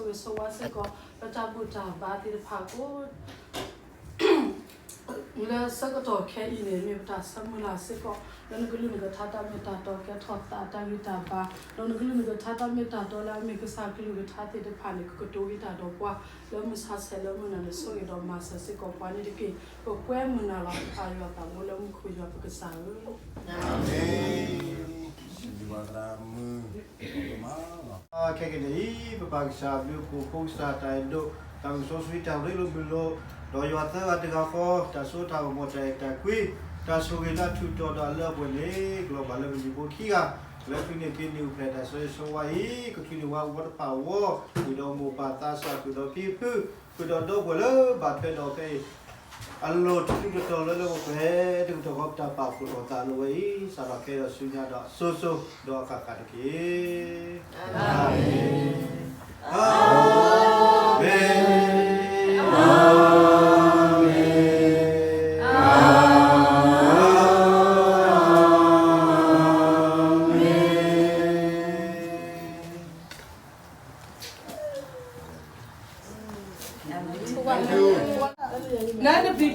ဆိၣ်ဂ့ၤဆိၣ်ဝါစ့ၢ်ကီး လၢတၢ်ဘူၣ်တၢ်ဘါသ့ၣ်တဖၣ်ကိး လၢဆၢကတီၢ်ခဲအံၤန့ၣ် မ့ၢ်ပတၢ်ဆၢမုၢ်လၢ်စ့ၢ်ကီး လၢနကလုၢ်နကထါတၢ်မ့ၢ်တၢ်တီ ကဲထီၣ်သးတၢ်ဂံၢ်တၢ်ဘါ, ဒီးနကလုၢ်နကထါတၢ်မ့ၢ်တၢ်တီလၢအမ့ၢ်ကစၢ်ကလုၢ်ကထါသ့ၣ်တဖၣ်န့ၣ် ကကတိၤက့ၤတၢ်ဒီးပှၤ လၢမုၢ်ဆါဆဲးလၢမုၢ်နၤန့ၣ် ဆိၣ်ဂ့ၤဒီးမၤစၢၤစ့ၢ်ကီးပှၤန့ၣ်တက့ၢ်. ပကွဲမုာ်နၤလီၤ ပပၢ်ယွၤသးဘိလၢမူခိၣ်ယွၤပကစၢ်ဧၢ. အၤမ့ၣ်. ခဲကနံၣ်အံၤ ပပၢ်ကစၢ်ဘျုးဖှိၣ်ဖိကစၢ်တၢ်အဲၣ်ဒိၣ် တၢ်မုၢ်စီဆှံတၢ်ရ့လိာ်မုာ်လိာ် ဒီးယွၤသၢဂၤတဂၤဃီ တၢ်စိတၢ်ကမီၤ တၢ်အဲၣ်တၢ်ကွံ တၢ်ဆိၣ်ဂ့ၤလၢအထူးတီၤဒီးအလၢအပှဲၤန့ၣ် ကလီၤဘၣ်လၢပဟံၣ်ဖိခံဂၤ လၢသုန့ၢ်က့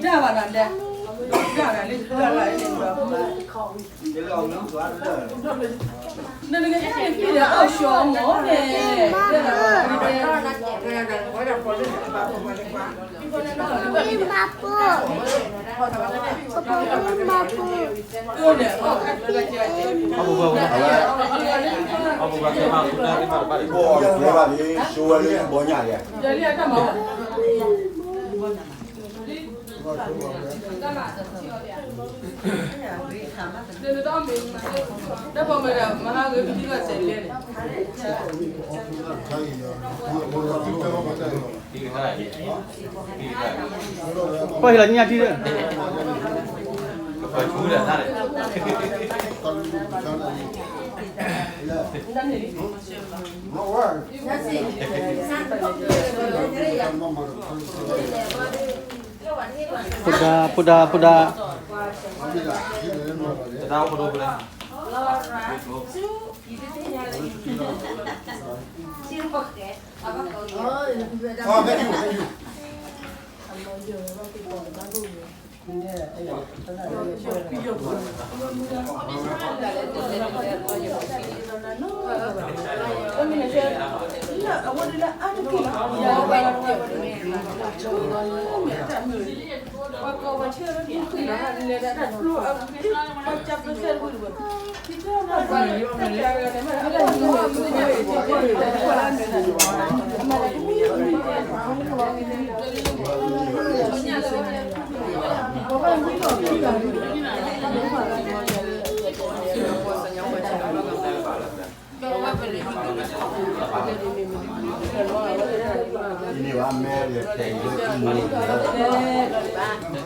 ၤန့ၢ်အိၣ်ဖျဲၣ်တၢ်ဆိၣ်ဂ့ၤဆိၣ်ဝါအံၤ ကချုးန့ၢ်ဝဲအဝီတဖၣ်အဂီၢ် ဃုာ်ဒီးမိၢ်ပၢ်သးစၢ် ဃုာ်ဒီးဖံဖု ဃုာ်ဒီးဒီပုၢ်ဝဲၢ်လၢဘၣ်ထွဲဒီးဖဲအံၤ အလီၢ်တတီၤလၢလၢပှဲၤပှဲၤ တကတီၢ်ဃီပတၢ်ပာ်ဖှိၣ်ထီၣ်သးလၢဝဲအံၤ စးထီၣ်ခဲအံၤဒီးဆူညါဒီးစိၤစိၤဒီးအဃၣ်ဃၣ်တက့ၢ်. အၤမ့ၣ်, အၤမ့ၣ်, အၤမ့ၣ်, အၤမ့ၣ်. နတပျံၤတၢ်ဘၣ်နၤဒဲး, တၢ်နၤလၢတၢ်လၢနကဲန့ၣ်ပျံၤဒီးအီၣ်ဆှီမီၤန့ၣ်, မၤပူ, ပပူမၤပူ. အဝဲ, အဝဲကဲမၤပူတၢ်သ့ၣ်တဖၣ်တဖၣ်န့ၣ် ဘီၣ်ကဲဘၣ်န့ၣ် ဆိဝဲလၢဘီညၣ်ယဲၢ်. ပှၤဟ့ၣ်လီၤညၣ်ထံဒီး, ဖိဒါ, ဖိဒါ, ဖိဒါ.